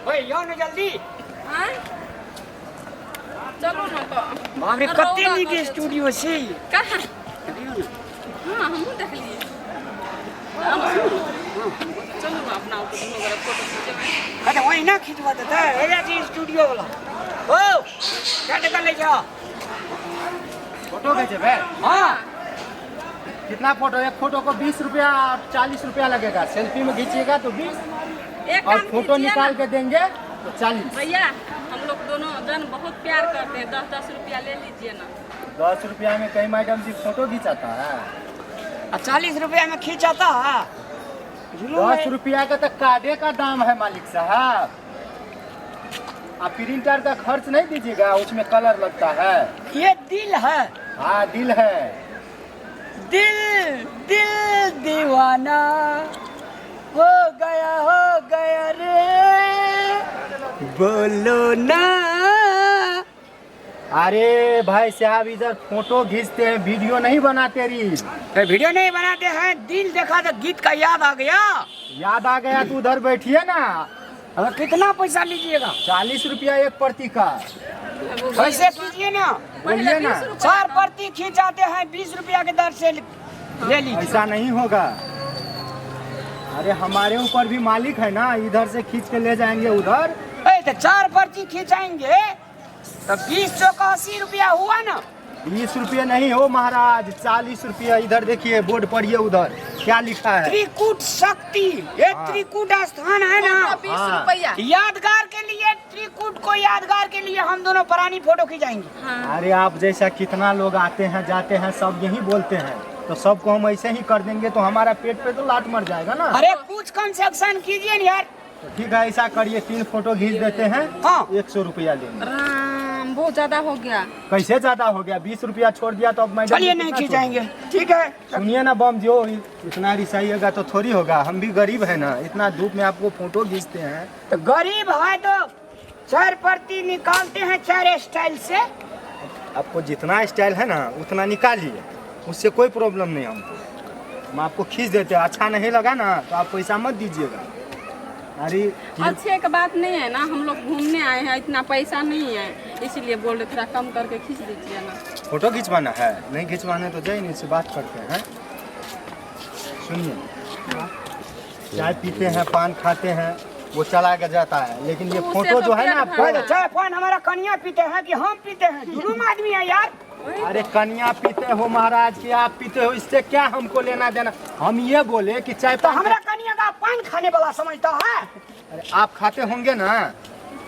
ओए यो न जल्दी। आँय? चलू ने तऽ। बाप रे, रौदा कते नीक कते छै। स्टूडियो छै। कहाँ? देखियौ ने। हाँ, हमहूँ देखलियै। चलू ने, अपना ओतऽ दुनू गोरा फोटो खिचेबै। कते ओहिना खिचवा देतै। हे जी स्टूडियो वाला, ओ क्या टका लै छौ? फोटो खींचेबे? हाँ। कितना फोटो? एक फोटो को 20 रुपया और 40 रुपया लगेगा। सेल्फी में खींचिएगा तो 20 एक और काम फोटो कीजिए निकाल ना। के देंगे तो 40। भैया, हम लोग दोनों जन बहुत प्यार करते हैं, 10-10 रुपया ले लीजिए ना। 10 रुपया में कहीं मैडम जी फोटो खींचाता है? आ 40 रुपया में खींचाता है? जुलूम 10 है। रुपया का तो कार्डे का दाम है मालिक साहब। आप प्रिंटर का खर्च नहीं दीजिएगा, उसमें कलर लगता है। ये दिल है। हाँ, दिल है। दिल दिल दीवाना हो गया, हो गया रे, बोलो ना। अरे भाई साहब, इधर फोटो खींचते हैं, वीडियो नहीं बनाते रील। तो वीडियो नहीं बनाते हैं, दिल देखा तो गीत का याद आ गया। याद आ गया तो उधर बैठिए ना। अब कितना पैसा लीजिएगा? 40 रुपया एक प्रति का। ऐसे कीजिए ना। बोलिए ना। 4 प्रति खींचाते हैं, 20 रुपया के दर से ले लीजिए। ऐसा नहीं होगा। अरे हमारे ऊपर भी मालिक है ना, इधर से खींच के ले जाएंगे उधर। ए, तो 4 पर्ची खींचाएंगे तो 20 चौका 80 रुपया हुआ ना। 20 रुपये नहीं हो महाराज, 40 रुपया। इधर देखिए, बोर्ड पढ़िए, उधर क्या लिखा है? त्रिकूट शक्ति, ये हाँ। त्रिकूट स्थान है ना। 20 हाँ। रुपया। यादगार के लिए, त्रिकूट को यादगार के लिए हम दोनों पुरानी फोटो खिंचाएंगे। हाँ। अरे आप जैसा कितना लोग आते हैं जाते हैं, सब यही बोलते हैं, तो सबको हम ऐसे ही कर देंगे तो हमारा पेट पे तो लात मर जाएगा ना। अरे कुछ कंसेक्शन कीजिए ना यार। तो ठीक है, ऐसा करिए, 3 फोटो खींच देते हैं। हाँ। 100 रुपया लेंगे। राम, बहुत ज्यादा हो गया। कैसे ज्यादा हो गया? 20 रुपया छोड़ दिया तो अब मैडम चलिए, जी नहीं कितना खींचाएंगे, छोड़? ठीक है। सुनिए ना बम जो, इतना रिसाइएगा तो थोड़ी होगा, हम भी गरीब है ना, इतना धूप में आपको फोटो खींचते हैं। तो गरीब है तो 4 प्रति निकालते हैं 4 स्टाइल से। आपको जितना स्टाइल है ना उतना निकालिए, उससे कोई प्रॉब्लम नहीं हमको। हम आपको खींच देते हैं, अच्छा नहीं लगा ना तो आप पैसा मत दीजिएगा। अरे अच्छे का बात नहीं है ना, हम लोग घूमने आए हैं, इतना पैसा नहीं है, इसीलिए बोल रहे थोड़ा कम करके खींच दीजिए ना। फोटो खिंचवाना है? नहीं खिंचवाना तो जाइए, इनसे बात करते हैं। सुनिए, चाय पीते हैं, पान खाते हैं, वो चला के जाता है, लेकिन ये तो फोटो उससे जो है ना तो आपको, प्यार तो चाय पान हमारा कनिया पीते हैं कि हम पीते हैं? जुलूम आदमी है यार। अरे कनिया पीते हो महाराज कि आप पीते हो, इससे क्या हमको लेना देना? हम ये बोले कि चाय तो पान हमारा कनिया का पान खाने वाला समझता है? अरे आप खाते होंगे ना।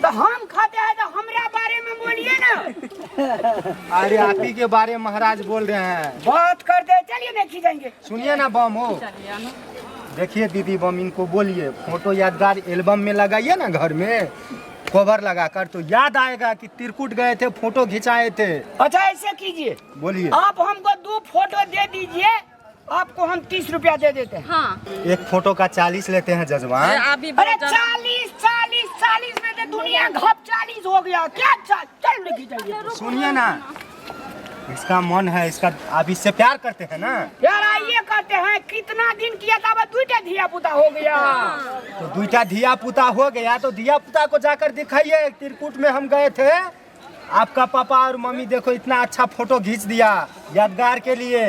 तो हम खाते हैं तो हमरा बारे में बोलिए ना। अरे आप ही के बारे में महाराज बोल रहे हैं। बात कर दे, चलिए नहीं खींचेंगे। सुनिए ना बम हो, चलिए ना। देखिए दीदी बम, इनको बोलिए फोटो यादगार एल्बम में लगाइए ना घर में कवर लगाकर, तो याद आएगा कि त्रिकुट गए थे, फोटो खिंचाए थे। अच्छा ऐसे कीजिए, बोलिए। आप हमको 2 फोटो दे दीजिए, आपको हम 30 रुपया दे देते हैं। हाँ। एक फोटो का 40 लेते हैं जजमान। आप भी अरे बहुत ज्यादा- 40 40 40 में तो दुनिया घप 40 हो गया क्या? चल लेके जाइए। सुनिए ना, इसका मन है, इसका आप इससे प्यार करते हैं ना? यार आइए कहते हैं, कितना दिन किया था, अब दुईटा धिया पुता हो गया। तो दुईटा धिया पुता हो गया तो धिया पुता को जाकर दिखाइए, त्रिकुट में हम गए थे, आपका पापा और मम्मी देखो इतना अच्छा फोटो खींच दिया यादगार के लिए।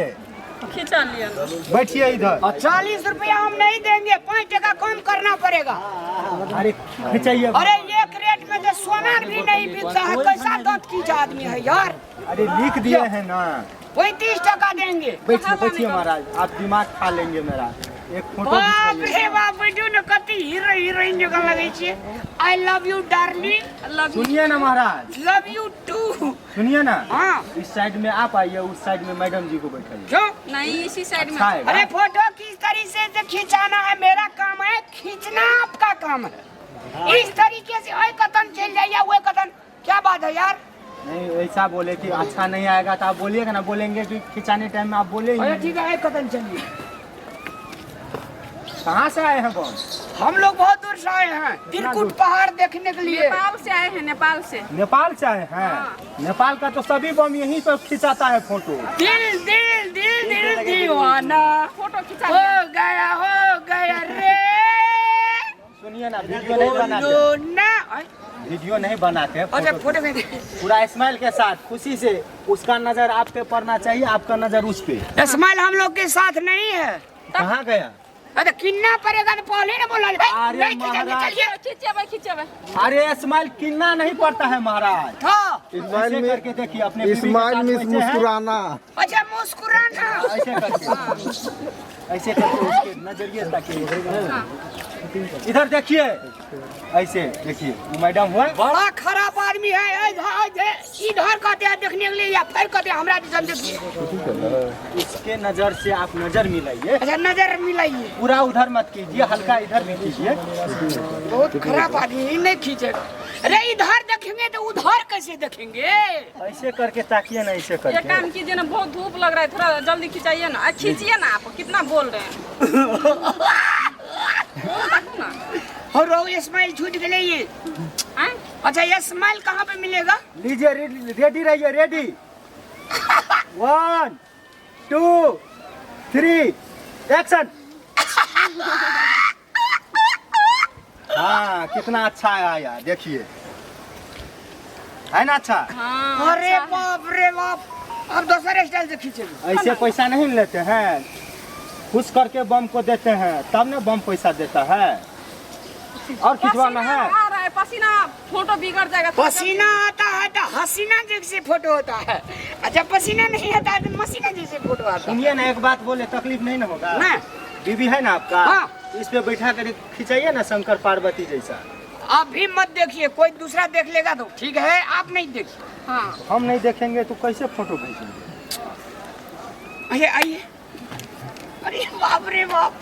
खींचा लिया। बैठिए इधर। और 40 रुपया हम नहीं देंगे, 5 टका कम करना पड़ेगा। अरे खिंचाइए। अरे एक रेट में तो सोना भी नहीं बिकता है, कैसा दांत खींचा आदमी है यार। अरे लिख दिए हैं ना। 35 टका देंगे। बैठिए बैठिए महाराज, आप दिमाग खा लेंगे मेरा। एक फोटो बाप खिंचाइए। रे बाप, बैठू न, कति हीरो हीरोइन जगह लगे छे। I love you darling. Love you. सुनिए ना महाराज। Love you to. सुनिए ना। हाँ। इस साइड में आप आइए, उस साइड में मैडम जी को बैठाइए। क्यों? नहीं, इसी साइड में। अच्छा है। अरे फोटो किस तरीके से खिंचाना है मेरा काम है, खींचना आपका काम है। इस तरीके से ओए कतन चल जाइए, वो कतन, क्या बात है यार। नहीं ऐसा बोले कि अच्छा नहीं आएगा तो आप बोलिएगा ना, बोलेंगे कि खिंचाने टाइम में आप बोले ही अरे नहीं। ठीक है, एक कदम चलिए। कहाँ से आए हैं बम? हम लोग बहुत दूर से आए हैं त्रिकुट पहाड़ देखने के लिए। नेपाल से आए हैं, नेपाल से। नेपाल से आए हैं? हाँ। नेपाल का तो सभी बम यहीं पर खिंचाता है फोटो। दिल दिल दिल दिल दीवाना फोटो खिंचा हो लिया। गया, हो गया रे। सुनिए ना, वीडियो नहीं बनाते। बोलो ना। आए? वीडियो नहीं बनाते हैं। अच्छा फोटो। फोटो खींच। पूरा स्माइल के साथ खुशी से, उसका नजर आप पे पड़ना चाहिए, आपका नजर उस पे। स्माइल हम लोग के साथ नहीं है। कहाँ गया? अरे किन्ना पड़ेगा तो पहले ना बोला भाई, अरे नहीं खींचेंगे, महाराज। चलिए। खींचेबै खींचेबै। अरे स्माइल किन्ना नहीं पड़ता है महाराज। हाँ स्माइल ऐसे में करके देखिए अपने बीवी के स्माइल साथ मीन्स बैठे हैं। मुस्कुराना। अच्छा मुस्कुराना। ऐसे करके, ऐसे करके उसके नजरिए ताकिए। इधर देखिए, ऐसे देखिए वो मैडम हुआ। बड़ा खराब आदमी है। इधर इधर कहते हैं देखने के लिए या फिर कहते हैं हमरा दिसन देखिए। उसके नजर से आप नजर मिलाइए। अच्छा नजर मिलाइए। पूरा उधर मत कीजिए, हल्का इधर भी कीजिए। बहुत खराब आदमी है, नहीं खींचेगा। अरे इधर देखेंगे तो उधर कैसे देखेंगे? ऐसे करके ताकिए ना, ऐसे ये करके। काम कीजिए ना, बहुत धूप लग रहा है, थोड़ा जल्दी खिंचाइए ना। खींचिए ना, आप कितना बोल रहे हैं। देखो ना। और वो स्माइल छूट गए ये। आए? अच्छा ये स्माइल कहाँ पे मिलेगा? लीजिए, रेडी रहिए, रेडी। 1 2 3 एक्शन। हाँ कितना अच्छा आया, देखिए है ना अच्छा। हाँ, अरे अच्छा है। बाप रे बाप, अब दूसरे स्टाइल से खींचेंगे। ऐसे पैसा नहीं लेते हैं, खुश करके बम को देते हैं तब ना बम पैसा देता है। और खिंचवाना पसीना है। आ रहा है, पसीना फोटो बिगड़ जाएगा। पसीना आता है तो हसीना जैसे फोटो होता है। अच्छा पसीना नहीं आता है तो मसीना जैसे फोटो आता है। सुनिए ना, एक बात बोले तकलीफ नहीं ना होगा ना। बीबी है ना आपका? हाँ। इस पे बैठा कर खिंचाइए ना शंकर पार्वती जैसा। आप भी मत देखिए, कोई दूसरा देख लेगा तो ठीक है, आप नहीं देखिए। हाँ हम नहीं देखेंगे तो कैसे फोटो भेजेंगे? आइए आइए। अरे बाप रे बाप,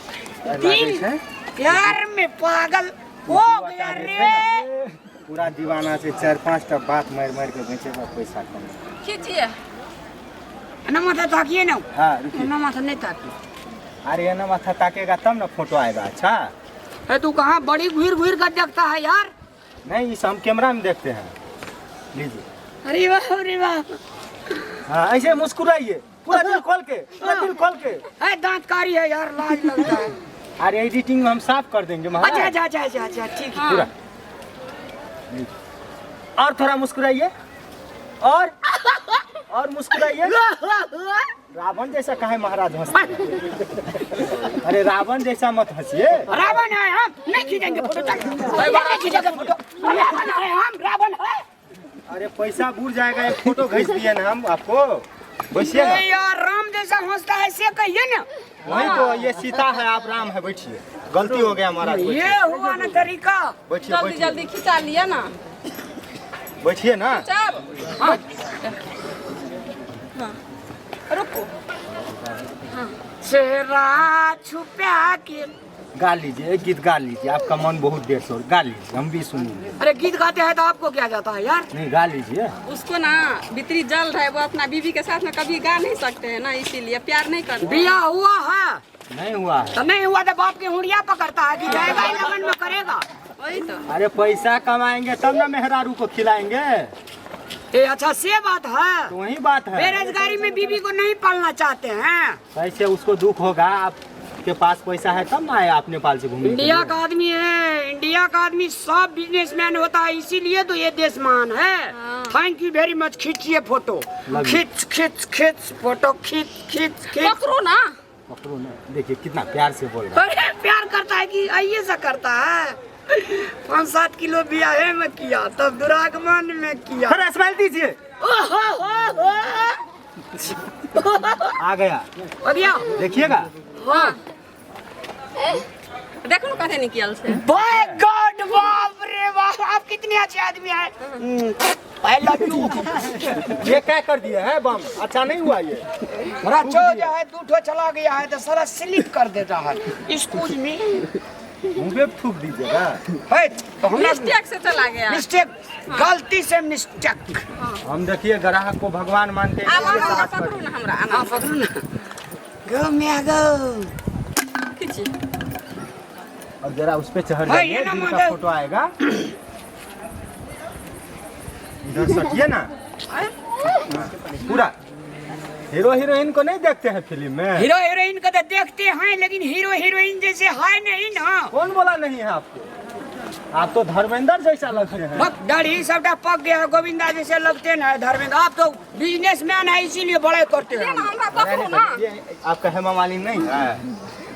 दिल प्यार में पागल हो गया रे। पूरा दीवाना से 4-5 टा बात मार मार के बेचेगा पैसा कम। खींचिए ना माथा ताकिए ना। हाँ रुकिए। ना माथा नहीं ताकिए। अरे ना माथा ताकेगा तब ना फोटो आएगा। अच्छा अरे तू कहाँ बड़ी घूर घूर कर देखता है यार। नहीं, इस हम कैमरा में देखते हैं। लीजिए। अरे वाह अरे वाह। हाँ ऐसे मुस्कुराइए, पूरा दिल खोल के, पूरा दिल खोल के। अरे दांत कारी है यार, लाज लगता है। अरे एडिटिंग में हम साफ कर देंगे महाराज। अच्छा अच्छा अच्छा अच्छा ठीक है। पूरा और थोड़ा मुस्कुराइए, और मुस्कुराइए। रावण जैसा काहे महाराज हंसते? अरे रावण जैसा मत हंसिए। रावण है हम, नहीं खींचेंगे फोटो, चल नहीं खींचेंगे फोटो। रावण है हम, रावण है। अरे पैसा बुर जाएगा, एक फोटो खींच दिए ना हम आपको। बैठिए ना। यार राम जैसा हंसता है से कहिए ना। वही तो, ये सीता है आप राम है, बैठिए। गलती हो गया महाराज, ये हुआ ना तरीका। बैठिए जल्दी जल्दी खिंचा लिया ना, बैठिए ना। चल रुको। चेहरा छुपा के गा लीजिए, एक गीत गा लीजिए, आपका मन बहुत देर से गा लीजिए, हम भी सुनेंगे। अरे गीत गाते हैं तो आपको क्या जाता है यार। नहीं गा लीजिए। उसको ना भीतरी जल रहा है, वो अपना बीवी के साथ में कभी गा नहीं सकते हैं ना, इसीलिए प्यार नहीं करते। बियाह हुआ है? नहीं हुआ है। तो नहीं हुआ तो बाप की हुड़िया पकड़ता है कि जाएगा ही लगन में करेगा। वही तो। अरे पैसा कमाएंगे तब ना मेहरारू को खिलाएंगे। ये अच्छा से बात है, तो वही बात है। बेरोजगारी में बीवी को नहीं पालना चाहते हैं। पैसे उसको दुख होगा, आपके पास पैसा है तब ना आए आप नेपाल से घूमने। इंडिया का आदमी है, इंडिया का आदमी सब बिजनेसमैन होता है, इसीलिए तो ये देश महान है। Thank you very much. खींचिए फोटो, खींच खींच खींच फोटो, खींच खींच खींच। पकड़ो ना, पकड़ो ना। देखिए कितना प्यार से बोल रहा है। अरे प्यार करता है कि आइए सा करता है। 5-7 किलो ब्याहे में किया, तब दुरागमन में किया। थोड़ा स्माइल दीजिए। आ गया, हो गया देखिएगा। हाँ देखो ना कथे निकल से। बाय गॉड, बाप रे बाप, आप कितने अच्छे आदमी हैं। I love you. ये क्या कर दिया है बम, अच्छा नहीं हुआ ये। रचो जो है दो ठो चला गया है तो सारा स्लिप कर देता है। स्कूल में मुंह पे थूक दीजिएगा। है तो हम मिस्टेक से चला गया। मिस्टेक, गलती से मिस्टेक। हम देखिए ग्राहक को भगवान मानते हैं। आब हमरा पकड़ू ना, हमरा हाँ पकड़ू ना। गो म्या गो। खींची। और जरा उस पे चढ़ हाँ, जाइए, ये ना दिल का माधव। फोटो आएगा। इधर सटिए ना पूरा। हीरो हीरोइन को नहीं देखते हैं फिल्म में? हीरो हीरोइन को तो देखते हैं, लेकिन हीरो हीरोइन जैसे है नहीं ना। कौन बोला नहीं है आपको? आप तो धर्मेंद्र जैसा लगते हैं। बक दाढ़ी सबटा पक गया है, गोविंदा जैसे लगते ना धर्मेंद्र। आप तो बिजनेसमैन है, इसीलिए बड़े करते दे हैं। ना हमरा पकड़ू ना। ये आपका हेमा मालिनी नहीं है?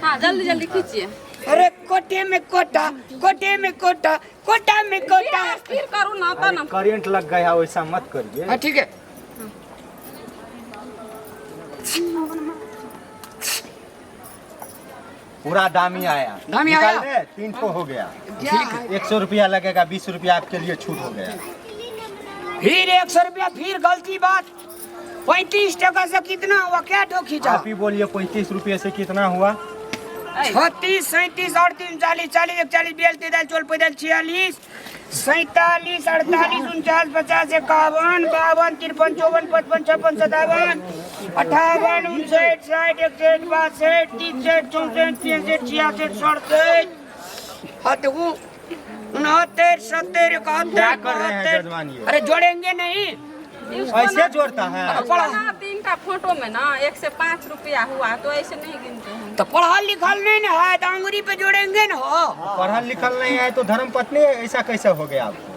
हाँ, जल्दी जल्दी खींचिए। अरे कोटे में कोटा, कोटे में कोटा, कोटा में कोटा। फिर करू ना तो ना। करंट लग गया, वैसा मत करिए। हाँ ठीक है। पूरा दामी आया। दामी निकाल आया? दे, 3 ठो हो गया। ठीक, 100 रुपया लगेगा, 20 रुपया आपके लिए छूट हो गया। फिर 100 रुपया, फिर गलती बात। 35 टका से कितना हुआ? क्या ठो खींचा? आप ही बोलिए, 35 रुपये से कितना हुआ? 36, 37, 38, 39, 40, 41, 42, 43, 44, 45, 46, 47, 48, 49, 50, 51, 52, 53, 54, 55, 56, 57, 58, 59, 60, 61, 62, 63, 64, 65, 66, 67, हाँ देखो, 69, 70, 71, क्या कर रहे हैं 72। जजमान ये? अरे जोड़ेंगे नहीं, ऐसे जोड़ता है। पढ़ा। ना, 3 का फोटो में ना 1 से 5 रुपया हुआ तो ऐसे नहीं गिनते हैं। तो पढ़ल लिखल नहीं ना है तो अंगुरी पे जोड़ेंगे ना हो। पढ़ल लिखल नहीं है तो धर्म पत्नी ऐसा कैसे हो गया आपको?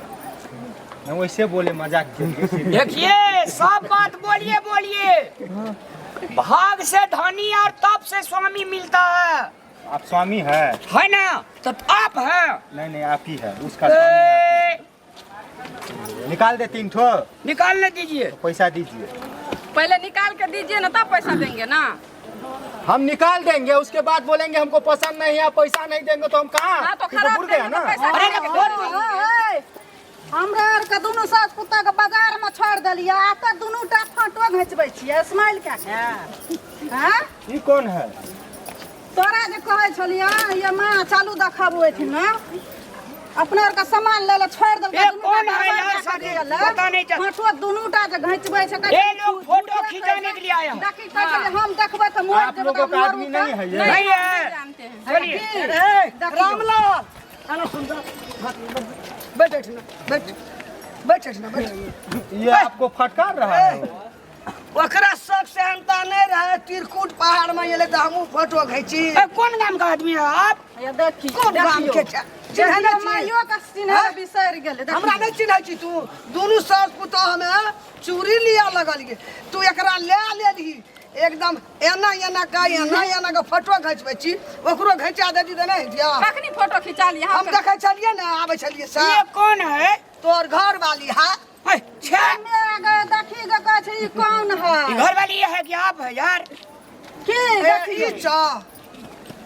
मैं वैसे बोले मजाक के लिए। देखिए सब बात बोलिए बोलिए, भाग से धनी और तप से स्वामी मिलता है। आप स्वामी है है ना? तो आप हैं। नहीं नहीं, आप ही है उसका स्वामी आप ही। निकाल दे 3 ठो। निकालने दीजिए। तो पैसा दीजिए। पहले निकाल के दीजिए ना तब पैसा देंगे ना। हम निकाल देंगे, उसके बाद बोलेंगे हमको पसंद नहीं है, पैसा नहीं देंगे तो हम कहाँ? हाँ, तो ये तो खराब बुर गया देंगे तो ना। पैसा अरे देंगे। हमरा आर के दुनू सास पुता के बाजार में छोड़ देलियै, आ तऽ दुनू टा फोटो घिचबै छियै स्माइल कए के। हाँ? ई कौन है? तोरा जे कहै छलियै ये माँ चालू देखब ओहिठिना, अपना आर के सामान ले ले छोड़ देलकै। ए, दुनू कौन टा है बाजार यार कए के साथी? दियलै। पता नहीं चल- फोटो दुनू टा जे घिचबै छै, कहै ए छै, लोग फोटो खिंचाने के लिए आया है। देखी कहै छलियै हम देखबै तऽ मरि आप जेबै, लोगों तऽ का मरू आदमी तऽ। नहीं है ये। नहीं है। जानते हैं। चलिए। देखियौ। रामलाल बैठ बैठ बैठ बैठ बैठ। ये आपको फटकार रहा है। ओकरा शौक सेहनता नहीं रहे, त्रिकुट पहाड़ में एलै तऽ हमहूँ फोटो घिची। ए, कौन गाम का आदमी है आप? ये देखी, कोन गाम के देखियौ। छै? चिन्है नहि छी? माइयो के चिन्है हाँ? बिसरि गेलै। देखियौ। हमरा नहि चिन्है छी तू? दुनू सास पुतोह हमे चूड़ी लिया लगलियै, तू एकरा लए लेलही एकदम एना एना का एना एना के फोटो घिचबै छी, ओकरो घिचा देती तऽ नहि हेतियै। कखनी फोटो खिंचा लियै? हम देखै छलियै ने, आबै छलियै से। ये कौन है? तोहर घर वाली है। ए, छे। हमे गे देखी गे कहै छै ई कौन है? ये घर वाली ये है कि आप है यार? की ए, देखियौ। ई छ,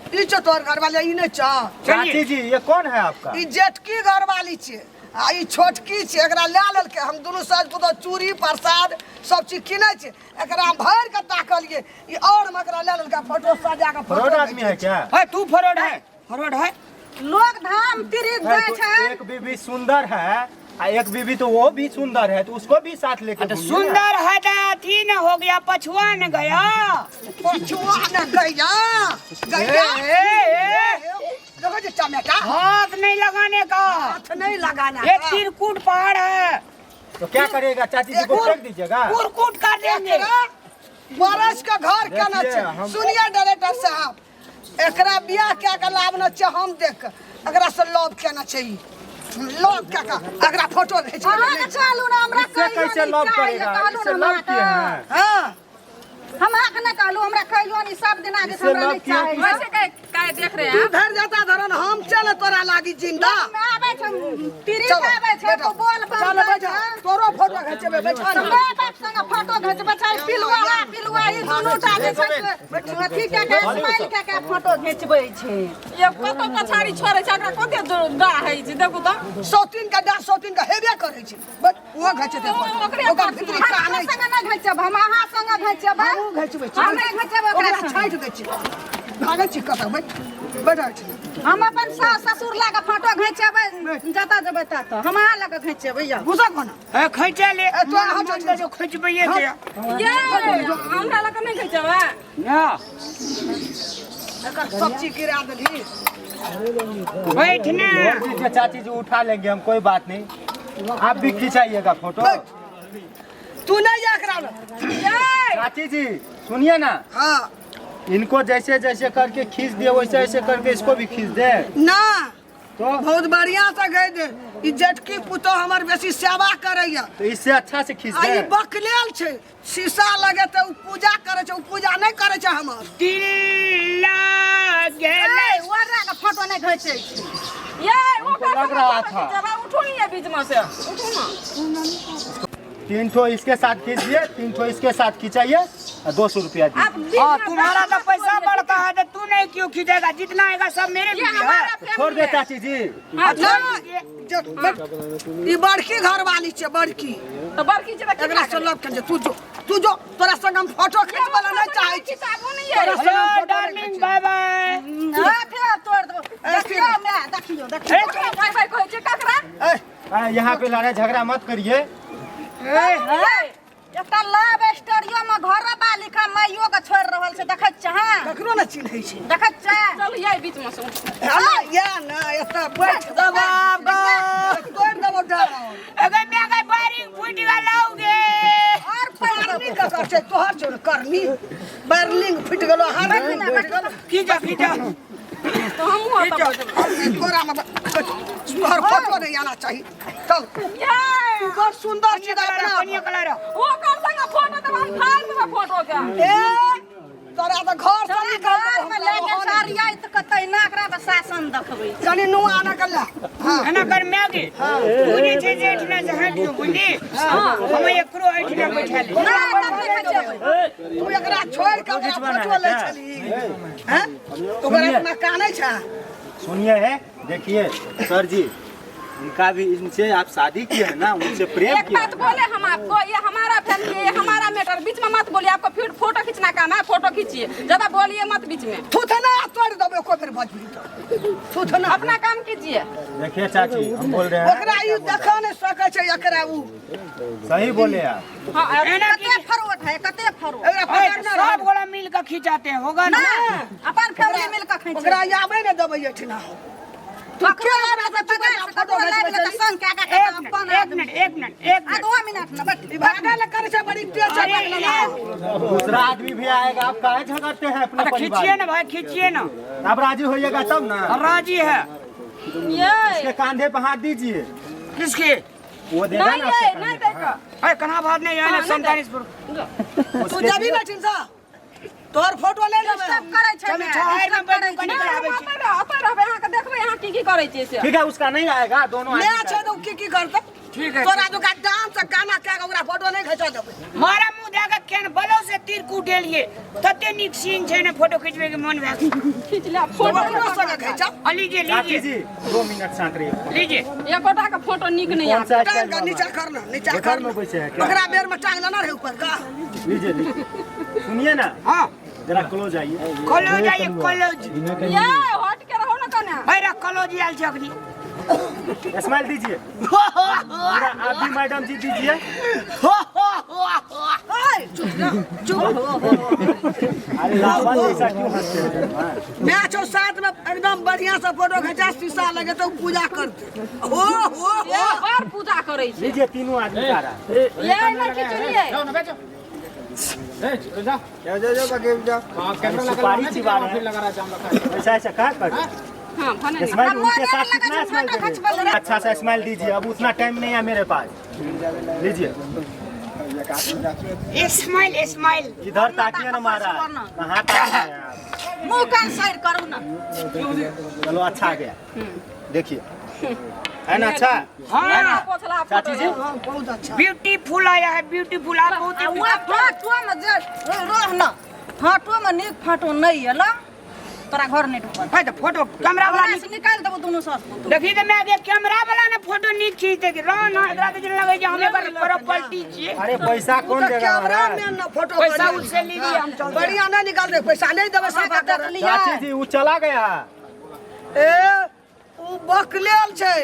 ई छ तोहर घर वाली, ई नहि छ। चाची जी ये कौन है आपका? ई जेठकी घर वाली छै आ ई छोटकी छै, एकरा लए लेलकै। हम दुनू सास पुतोह चूड़ी प्रसाद सब चीज किनै छै, एकरा हम भरि के ताकलियै, ई और मे एकरा लए लेलकै फोटो सजा के। फ्रॉड आदमी है क्या? ए, तू फरोड है, फरोड है। लोग धाम तीर्थ है, जाइ तो छै। एक बीबी सुंदर है आ एक बीबी तो वो भी सुंदर है, तो उसको भी साथ लेके तो घूमिए ना। सुंदर है तो अथी न हो गया, पछुआ न गया। पछुआ न गया गया। ए, ए, देखो जे टमेटा। हाथ नहीं लगाने का, हाथ नहीं लगाना ये का। त्रिकुट पहाड़ है। तो क्या करेगा चाची जी को फेंक दीजिएगा? कुरकुट कर देंगे। एकरा बरस के घर केना देखिए, छै? सुनिए डायरेक्टर साहब, एकरा बियाह कए के लाबना छै, हम देख के एकरा से लव केना छै, ई लव कए के एकरा फोटो घिच के अहाँके लेने छै। कहलहुँ ने हमरा इससे कहियो कैसे नहि लव चाहिए, करेगा? कहलहुँ इससे ने लव हमरा किए हैं? हाँ। हम अहाँके नहि कहलहुँ, हमरा कहियो नहि, सब दिना जे इससे हमरा लव नहि किया चाही। वैसे काय देख रहे तू हैं आप? धर जाता धरन, हम चल तोरा लागी जिंदा। मे आबै छै, तीर्थ चलो, आबै छै, बैठो। तो बोल बम चलो दै बैठो, छै। तोरो फोटो घिचेबै, बैठो ना। माय बाप संगे फोटो घिचबै छै, पिलुआ पिलुआ ई दुनू टा जे छै से अथी कए के स्माइल कए के फोटो घिचबै छै। ये कतो पछाड़ी छोड़ै छै, एकरा कते डा हइ छै देखू तऽ। सौतीन के डाँस सौतीन के हेबे करै छै, बट ओहो घिचेतै फोटो। ओकरे ओकर पास भितरी हम कानै अहाँ छै। संगे नहि घिचब, हम अहाँ संगे घिचब। हमहूँ घिचबै छी। हम नहि घिचब ओकरा ओकरा संगे। छाँटि दै छी, भागै छी कतऽ? बैठ बैठ छी। हम अपन सास ससुर लए के फोटो घिचेबै, जतऽ जेबै ततऽ हम अहाँ लए के घिचेबै। यौ घुसा कोना? ए, खींचे ले। ए, तोरा हाथ मन जो खींचबैये के। ये हमरा लग नहि खिंचबै ना। एकर सब चीज गिरा देलही। बैठने। छोड़ दीजिए चाची जी, उठा लेंगे हम, कोई बात नहीं। आप भी खिंचाइएगा फोटो। बैठ। तू नहीं जा एकरा लग। चाची जी सुनिए ना। हाँ। इनको जैसे जैसे करके खींच दिए वैसे ऐसे करके इसको भी खींच दे। ना तो बहुत बढ़िया से गई दे ई जेठकी पुतोह हमर बेसी सेवा करैया तो इससे अच्छा से खींच आ दे ई बकलेल छै शीशा लगे तऽ उ पूजा करै छै उ पूजा नहि करै छै हमर दिल लागेलै ए, ओकरा के फोटो नहि घिचै छै ये वो हमको लग रहा था। जब उठो नहीं है बीच में से उठो ना तीन ठो इसके साथ खींच दिए तीन ठो इसके साथ खिंचाइए और 200 रुपया दीजिए आप बीच हाँ में तुम्हारा बैठो तो मत पैसा बोलिए। बढ़ता है तो तू नहीं क्यों खींचेगा जितना आएगा सब मेरे ये भी है हमारा फैमिली छोड़ दे है। चाची जी हाँ, छोड़ नहि, दीजिए। ई बड़की घरवाली छै बड़की तो बड़की छै तऽ एकरा से लव के तू जो तू जो तोरा संग हम फोटो खिंचबै ला नहि चाहै छी किताबो नहीं है तोरा संग हम हेलो फोटो नहि डार्लिंग खिंचेबै। बाय बाय हाँ, फेर तोड़ देबो देखियो मैं देखियो देखियो ककरा भाई भाई कहै छै ककरा ए, यहाँ पे लड़ाई झगड़ा मत करिए एकटा लव स्टोरियो में घर बाली के माइयो के छोड़ रहल छै देखै छह ककरो नहि चिन्है छै देखै छह चल ये बीच में से हला या ना एतऽ बैठ दबाब गो तोड़ देबो डर अगर मैं अगर बारिंग फूट गलाओगे और पैर करनी ककर छै तोहर छौ ने करनी बर्लिंग फुटि गेलो हर फुटि गेलो खींचा खींचा तो हमहूँ ओतऽ बैठबै। तोरा में तोहर फोटो नहीं आना चाहिए चल ये तू बड़ सुंदर छी कलर पनिया कलर ओकर संगे फोटो देब हम फाड़ देबै फोटो के ए तोरा तऽ घर से निकाल घर में ले के सारिया तऽ कतै ना एकरा तऽ शासन देखबै कनि नुआ आना कर ले हां एना कर मैगी तू जे छै से एठना से हटि जो बुझली हम एकरो एठना बैठा ले ना तब नहि खचेबै तू एकरा छोड़ के ओकरा फोटो लै छली हैं तो ओकरा अपना कानै छै सुनिए है देखिए सर जी उनका भी इनसे आप शादी किए हैं ना उनसे प्रेम एक किया बात बोले हम आपको, ये हमारा फैमिली है, ये हमारा मैटर, बीच में मत बोलिए। आपको फिर फोटो खींचना काम है, फोटो खींचिए, ज्यादा बोलिए मत बीच में। थूथना तोड़ देबो एको बेर बजबी तऽ थूथना अपना काम कीजिए। देखिए चाची हम बोल रहे हैं ओकरा ई देखा नहि सकै छै एकरा उ सही बोले आप हाँ अरे एना कते फरोट है कते फरोट एकरा पकड़ना सब गोला मिल के खिंचाते हैं होगा ना अपन फैमिली मिल के खींचे ओकरा आबै नहि देबै एहिठिना तू के आबै तऽ तू फोटो घिचबै छली संग कए के एक अपन मिनट एक मिनट एक मिनट एक आ मिनट दो मिनट ना बैठ ई भागल करै छै बड़ी तेज छै अरे भागल एक दूसरा आदमी भी आएगा आप काहे झगड़ते हैं अपने अरे परिवार खींचिए में? ना भाई खींचिए ना आप राजी होइएगा तब ना राजी है ये इसके कांधे पे हाथ दीजिए किसके वो देगा नहीं ना ये आपके नहीं कांधे पे। देखो अरे कहाँ भाग नहीं आना हाँ, नहीं 47 पर तू जबी ने चिंता तोहर फोटो ले लेबै सब करै छै चलू छहार में बैठू कनी नहीं, कराबै हम छी अतऽ रह- अतऽ रहबै, अहाँके देखबै अहाँ की की करै छियै से। ठीक है उसका नहीं आएगा दोनों मैं आदमी छै का तऽ उ की की करतौ ठीक है तोरा जो डांस आ गाना कए के ओकरा फोटो नहि घिचा देबै मारा मुंह दए के केन बलो से तीर कुटेलिए तते नीक सीन छै ने फोटो खिंचबे के मन भए गेल। खींच ले फोटो ओकरो संगे घिचा आ लीजिए चाची लीजिए जी 2 मिनट शांत रहिए लीजिए एकोटा के फोटो नीक नहीं कौन आबै। सा टांग स्टाइल के नीचा कर ना नीचा घर कर में बैठे हैं क्या? ओकरा बेर में टांग लेना रहे ऊपर का लीजिए लीजिए सुनिए ना हाँ जरा क्लोज आइए कॉलेज आइए कॉलेज ये हट के रहो ना कने। अरे कॉलेज आयल छै अखनी स्माइल दीजिए पूरा आप भी मैडम जी दीजिए ओए चुप ना चुप अरे लावा जैसा क्यों हंसते हैं हाँ। मैं छौ साथ में एकदम बढ़िया से फोटो खिंचा शीशा लगे तो पूजा करते हो हो ये हो बड़ पूजा करै छै। लीजिए तीनों आदमी का रहा है। ये नहीं खिचलिए। सुपारी चिबा रहे हैं ऐसा ऐसा क्या कर रहे हैं? हाँ, भने नहीं। स्माइल उनके साथ कितना स्माइल दे रहे हैं? अच्छा सा स्माइल दीजिए अब उतना टाइम नहीं है मेरे पास लीजिए स्माइल स्माइल इधर ताकिए ना महाराज कहाँ ताक रहे हैं आप? मुंह कान साइड करू ना चलो अच्छा आ गया देखिए है ना अच्छा हाँ पोछला चाची जी हाँ, बहुत अच्छा ब्यूटीफुल आया है ब्यूटीफुल आप बहुत आ वो फोटो में जे रह ना फोटो में नीक फोटो नहीं एलो तोरा घर नहीं ढुकल भाई तो फोटो कैमरा वाला हमरा से निकालि देबो दुनू सास पुतोह देखी तो मैं आगे कैमरा वाला ने फोटो नहीं खींच दे रह ना एकरा के लगे जे हम एकर प्रॉपर्टी छिए अरे पैसा कौन तो देगा कैमरा महाराज मैन ना फोटो पैसा बढ़िया। उससे लीजिए हम चलते बढ़िया नहीं निकाल दे पैसा नहीं देबै सफा अहाँके कर देखलियै चाची जी वो चला गया ए उ बकलेल छै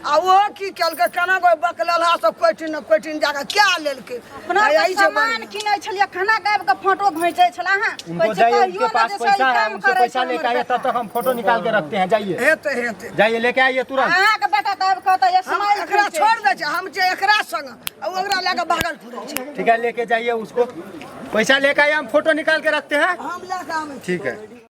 आ ओ की केलकै केना कोई बकलेल हा सब कोइटिन न कोइटिन जाके क्या लेलकै अपना आ यही छै सामान किनै छलियै खाना गाबि के फोटो घिचै छला अहाँ उनको जाइए उनके पास पैसा है उनसे पैसा लेके आइए तब तक हम फोटो निकाल के रखते हैं जाइए हेतै हेतै जाइए लेके आइए तुरंत अहाँके बेटा तऽ आबि कहतै हम स्माइल एकरा छोड़ दै छै हम जे एकरा संग आ ओ ओकरा लए के भागल फिरै छै ठीक है लेके जाइए उसको पैसा लेके आइए हम फोटो निकाल के रखते हैं हम लए के आबै ठीक है